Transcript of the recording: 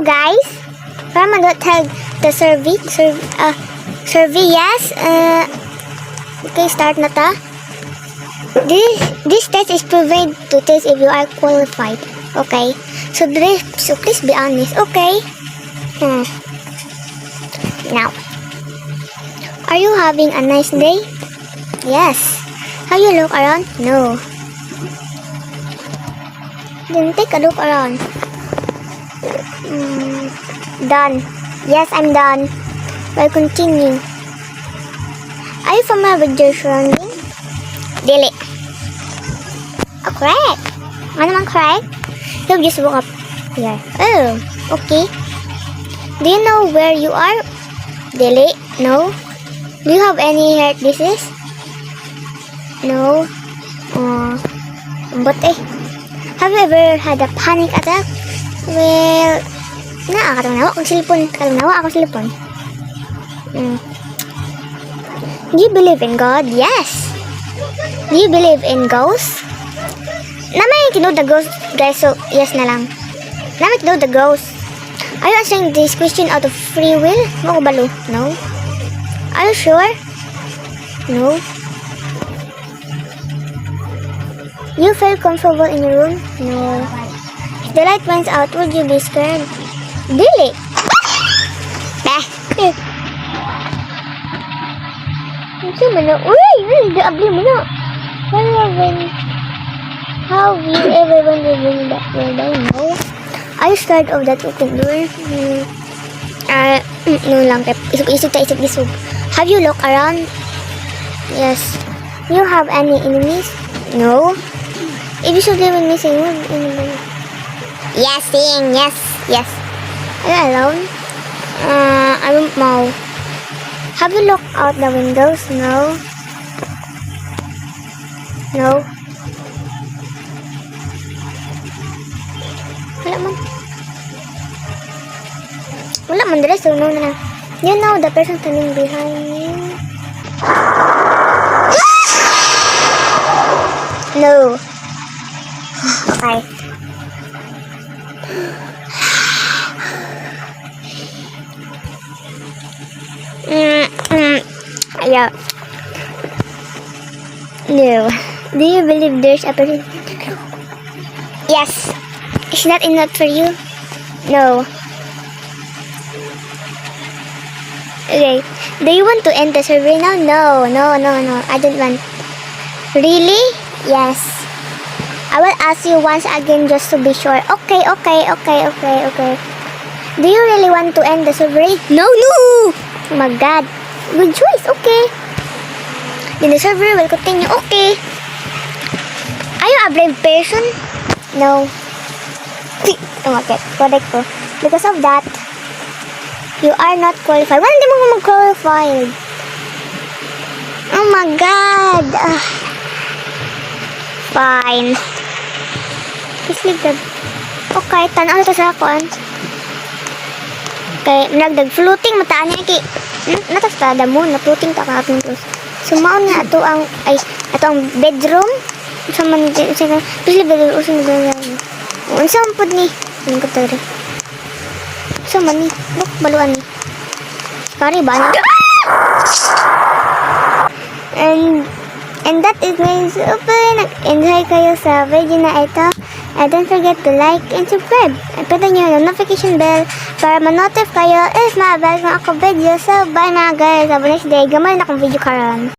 Guys. Para man tag the survey, survey, yes. Okay, start na ta. This test is provided to test if you are qualified. Okay. So please be honest. Okay. Now, are you having a nice day? Yes. Have you look around? No. Then take a look around. Done. Yes, I'm done. Well, continue. Are you familiar with your surrounding? Dili. Oh, correct. Ano man correct? You just woke up here. Oh, okay. Do you know where you are? Dili. No. Do you have any heart disease? No. But eh. Have you ever had a panic attack? Well, naa, katong nawa akong cellphone. Katong nawa akong cellphone. Do you believe in God? Yes. Do you believe in ghosts? Naa may tinuod the ghost, guys, so yes na lang. Naa may tinuod the ghost. Are you answering this question out of free will? Mo ko balo? No. Are you sure? No. You feel comfortable in your room? No. If the light went out, would you be scared? Dili. Bah. Eh. Unsa man na? Uy, uy, gaabli mo na. Have you ever wondered when that will die? No. Are you scared of that open door? Hmm. Ah, no lang. Isip-isip ta, isip-isip. Have you looked around? Yes. You have any enemies? No. If you should live in missing, would anybody? Yes, seeing. Yes. Are you alone? I don't know. Have you looked out the windows? No. No. Wala man. Wala man dere, so no na lang. You know the person standing behind you? No. Okay. Yeah. No. Do you believe there's a person? Yes. Is that enough for you? No. Okay. Do you want to end the survey now? No. I don't want. Really? Yes. I will ask you once again just to be sure. Okay. Do you really want to end the survey? No! Oh my God. Good choice. Okay. Then the survey will continue. Okay. Are you a brave person? No. Oh my God. Correct ko. Because of that, you are not qualified. Wala, hindi mo mag-qualified. Oh my God. Ah. Fine. Please leave the... Okay, tanaw ito sa kuan. Okay, nagdag floating mataan niya kay natas ta damo na floating ta ka atong plus. So mao na ato ang ay ato ang bedroom. Unsa man unsa ka? Please leave the usa na. Unsa man pud ni? Ning ko tare. Unsa man ni? Look baluan ni. Kari ba ni? And that is my super nag-enjoy kayo sa video na ito. And don't forget to like and subscribe. At pindutin nyo yung notification bell para ma-notify kayo if ma-upload mo ako video. So, bye mga guys. Have a nice day. Gamay na akong video karon.